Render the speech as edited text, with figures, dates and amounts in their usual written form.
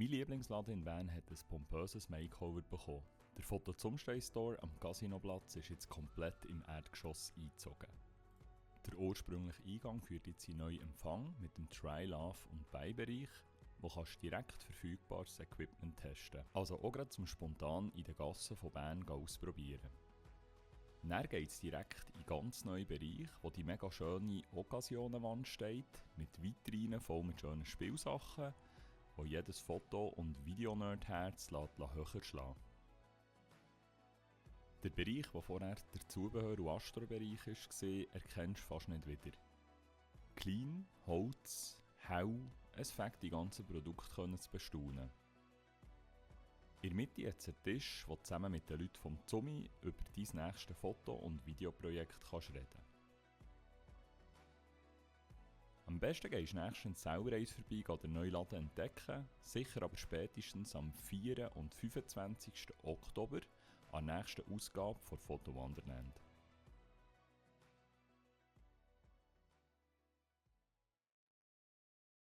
Mein Lieblingsladen in Bern hat ein pompöses Makeover bekommen. Der Foto-Zumstein-Store am Casinoplatz ist jetzt komplett im Erdgeschoss eingezogen. Der ursprüngliche Eingang führt jetzt in neuen Empfang mit dem Try, Love und Buy-Bereich, wo kannst direkt verfügbares Equipment testen. Also auch gerade zum spontan in den Gassen von Bern ausprobieren. Dann geht es direkt in einen ganz neuen Bereich, wo die mega schöne Occasionenwand steht, mit Vitrinen voll mit schönen Spielsachen, wo jedes Foto- und Videonerd-Herz höher schlagen. Der Bereich, der vorher der Zubehör- und Astro-Bereich war, erkennst du fast nicht wieder. Clean, Holz, hell, es fängt die ganzen Produkte zu bestaunen. In der Mitte hat es einen Tisch, wo du zusammen mit den Leuten vom Zumi über dein nächstes Foto- und Videoprojekt reden kannst. Am besten gehst du nächstens selber eins vorbei, den neuen Laden entdecken, sicher aber spätestens am 4. und 25. Oktober an der nächsten Ausgabe von Foto Wonderland.